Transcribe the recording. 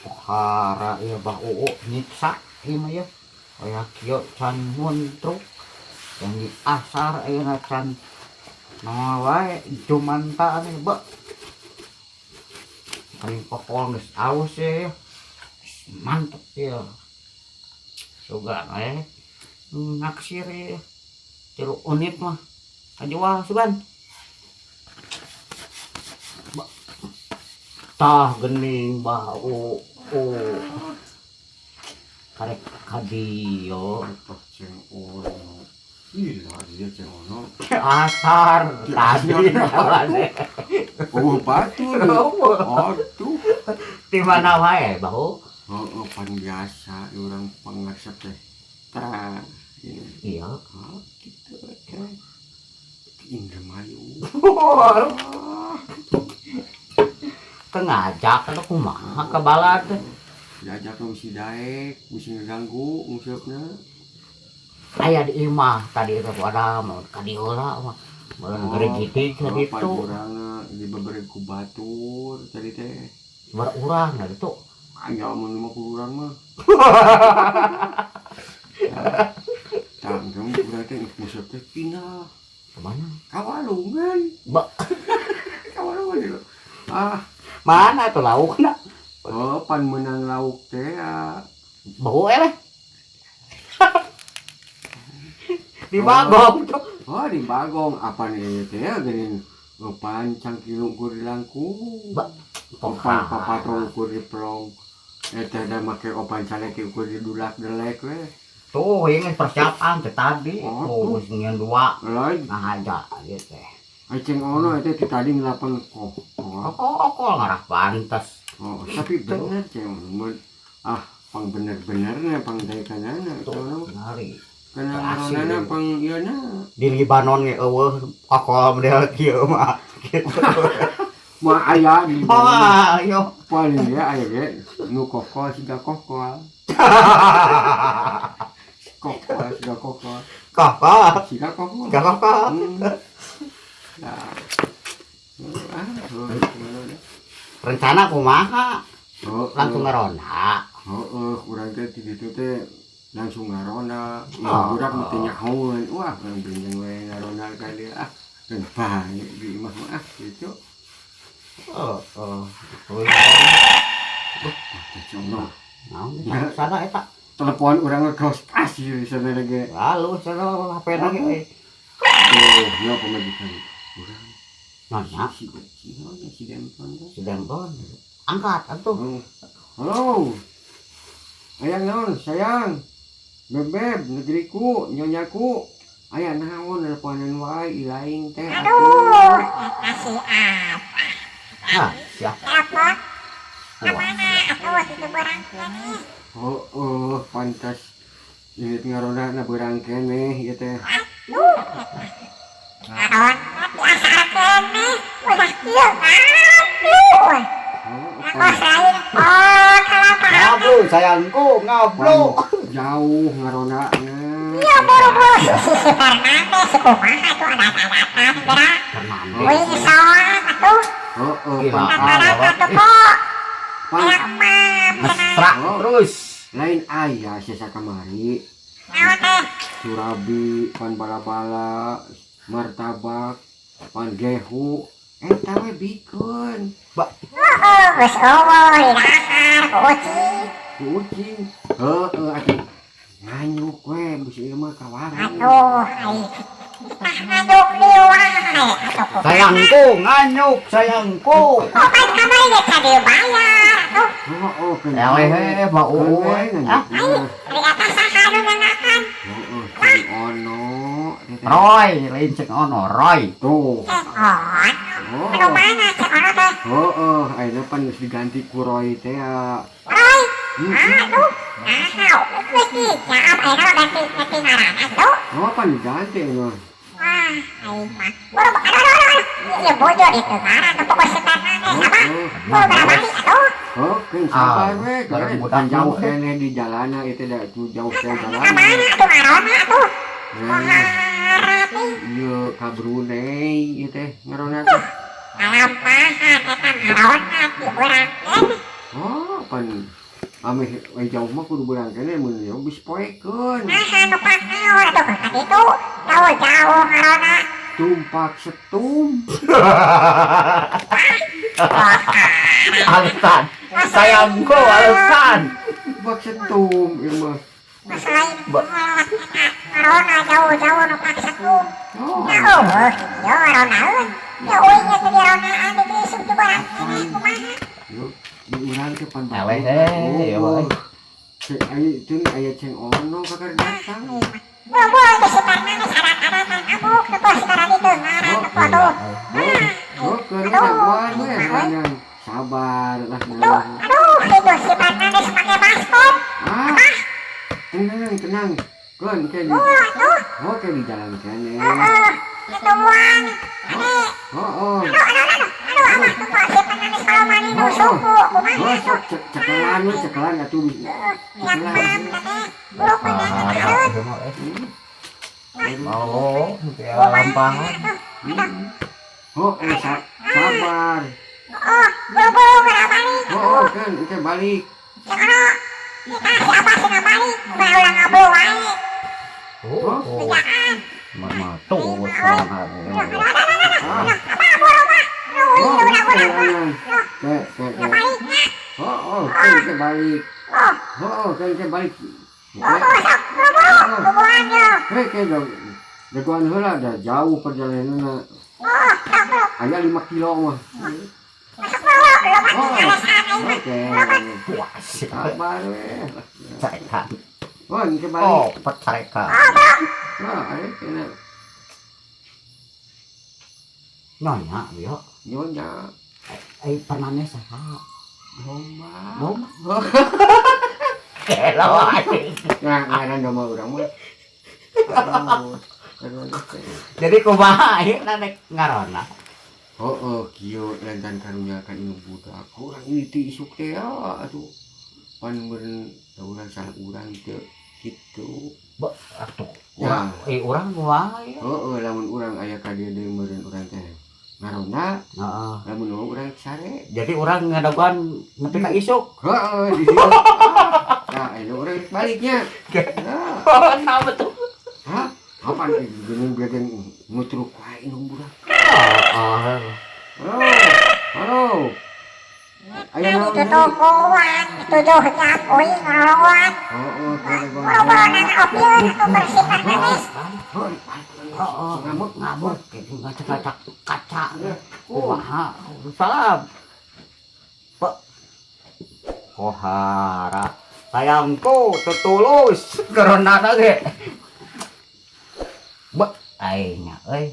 Pohara ieu Bah Uu nyiksa ieu mah yeuh. Aya kieu can muntruk. Yang di asar ayeuna can naon wae jumanta nih ba. Paling pokol geus aus ye. Mantep ya. Sugan we naksir ye. 3 unit mah kajual sugan. Tah gening Bah Uu. Karek kadieu Ceng ono. Gila dia ceng ono. Asar tadi. Oh batur. Aduh. Di mana wae Bah Uu? Oh, pan biasa urang pangarsep teh. Tah, ini. Iya. Oh, gitu teh. Indramayu. Teu ngajak atuh kumaha ka balad teh. Diajak nu bisi daek, bisi ngeganggu nguseup-na. Aya di imah tadi teh pada mau ka dieu lah mah. Meureun geregitig ka ditu. Pan urangna dibebere ku batur tadi teh. Bar urang da ditu. Aya mun 50 urang mah. Tah, engke urang teh nguseup teh pindah. Ke mana? Ka walungan. Ba. Ka walungan ieu. Ah. Mana tuh laukna? Oh, pan menang lauk teh ya. Bau eleh. Di Bagong tuh. Oh, di Bagong. Apa nih teh ya geuning pan cangkilung kur di langkung. Ba, opan papatrong kur di pelong. Eta da make opan calek ukur di dulak delek we. Tuh, ini persiapan teh tadi. Oh, tuh, geus dua. Lain. Nah aja ieu teh. Ai ceng ono eta teh tadi ngelapan kok. Kokol ngarah pantes. Oh, tapi bener ceng ono. Ah, pang bener-benerna pang daekanana Tuh, ono. ngari. Kana Asli. ngaranana pang ieu na. Di Libanon ge eueuh kokol model kieu mah. Gitu. Mah aya di Libanon. Wah, ayo. Paling ge aya ge nu kokol siga kokol. Kokol siga kokol. Kokol. Siga kokol. Siga kokol. Nah. Ah, rencana kumaha? Oh, langsung ngarona. Heeh, urang teh di ditu teh langsung ngarona. Oh. Budak mah teu nyahoeun. Wah, urang benjeng we ngarona ka dieu ah. Keun bae di imah mah ah gitu. Oh, oh. Cuma. Naon sana eta? Telepon urang ngetos pas ieu sana ge. Lalu sana HP na ge euy. Tuh, nya pamajikan urang. Nanya Si si si Demplon teh. Si Demplon. Angkat atuh. Halo. Ayang naon sayang? Bebeb negeriku, nyonyaku. Aya naon teleponan wae ilaing teh atuh. Aduh, kasih apa? Hah, siap. Telepon. Kemana? Atuh, itu barang keneh. Oh, oh, pantas. Ini ngaronda na berang keneh ieu teh. Aduh. Ngaronda biasa keneh. Udah kieu ngablu. Aku lain oh kalapa. Ngablu sayangku, ngablu. Jauh ngaronda na. Iya buru-buru si Fernandes kumaha tuh adat-adatan gerak. Fernandes. Wih soang atuh. Heeh, Gila. Rata-rata tuh kok. Pan Ayak mam cenah. Mesra terus. Lain ayah sesa kamari. Naon teh? Surabi, pan bala-bala, martabak, pan gehu, eta we bikeun. Ba. Heeh, geus eueuh didahar ku ucing. Ku ucing. Heeh atuh. Nganyuk we bisi ieu mah ka warung. Atuh, ai. Tah nganyuk deui wae atuh. Sayangku nganyuk, sayangku. Oh, pan kamari ge can dibayar atuh. Heeh, keun. Eleh Pak Uu. Ah. Ari eta saha nu nyangakan? Heeh, cing ono. Roy, lain cing ono, Roy. Tuh. Cing ono. Anu mana cing ono teh? Heeh, ayeuna pan geus diganti ku Roy teh ya. Roy. Aduh. Nah, geus dijawab ayeuna ganti ngaranna tuh. Oh, pan diganti mah. Wah, aing mah. Boro aduh aduh aduh. Ieu bojo di teu ngaran pokok si Fernandes sama. Oh, barabali atuh. Oke, sabar we. Barang Jauh keneh di jalana itu da jauh ke jalana. Ka mana atuh ngarona atuh? Nah, ieu ka Brunei ieu teh ngarona teh. Ngalampahan eta ngarona ti urang keneh. Oh, pan Ameh we jauh mah kudu beurang keneh mun jauh geus poekeun. Nah, numpak naon atuh ka ditu? Jauh-jauh ngarona. Tumpak setum. Alasan. Sayangku alasan. Tumpak setum ieu mah. Selain ngarona jauh-jauh numpak setum. Oh. Ya eueuh, ieu ngaronaeun. Ya euy nya teh dironaan di isuk teh barang keneh kumaha. Yo, di urang teh pan Eleh, eh, ya, Bang. Cek aya itu aya ceng ono kakar datang. Buru-buru teh si Parmanes arat-aratan abuk teh si Parmanes itu ngaran teh atuh. Oh, keur jagoan we urang. Sabar lah. Aduh, aduh, itu si Parmanes make baskom. Ah. Tenang, tenang. Keun ke di. Aduh, Oh, ke di jalan keneh. heeh, itu buang. Ade, Oh, oh. aduh, aduh, aduh, aduh, abah tuh kok si Parmanes kalau mani nu suku, kumaha Oh, tuh. sok cekelan we cekelan atuh. Yang mam teh, buru pengen Ah, ieu mah, eh. Oh, ya lampangan. Oh, eh, sabar. Oh, buru-buru geura balik. Oh, kan engke balik. Cek ono, kita si abah cenah balik, kumaha ulah ngabul wae. Oh, Bejaan. mah tuh semangat. Aduh, aduh, aduh, aduh, Ah. abah buru mah. Aduh, Oh, ulah ulah ulah. ke ke Ya ke. baliknya. Oh, oh, kan engke balik. Oh, Oh, kan engke balik. oh, sok buru-buru, bubuhan yo. Ke ke jagoan heula da jauh perjalananna. Oh, sok buru. Aya 5 kilo mah. Masuk buru, loba Oh. alasan aing mah. Oke. Wah, sih. Sabar we. Carekan. Oh, engke balik. Oh, pecarekan. Oh, bro. Nah, aya kena Nyonya, yo. nyonya Eh, pernahnya saha? domba. Domba. Gelo anjing. Nah, ngaran domba urang mah. Aduh, aduh, aduh. Jadi kumaha ayeuna rek ngarona? Oh, oh, kieu lantan karunya ka indung budak. Urang ini ti isuk teh ya, atuh. Pan meureun da urang salah urang teu kitu. Be, atuh. Ya. Urang eh urang wae. Heeh, lamun urang aya ka dieu deui meureun urang teh ngaronda, Heeh. lamun eueuh urang sare. Jadi urang ngadaguan nepi ka isuk. Heeh, di dieu. Nah, ayeuna urang rek baliknya. Nah, Nah, betul. hah? Kapan eh geuning geuning ngutruk wae indung budak. Heeh. Halo. Halo. Aya Nah, naon itu deui? tokoan, 7 jam uing ngolongan. Heeh, kene Boro-boro nang opieun atuh bersih Parmanes. Heeh, Heeh, ngamuk. Ngamuk gitu ngacak-ngacak kaca. Kumaha? Salam. Pak. Kohara. Sayangku tetulus karena ge. Be, aing nya euy.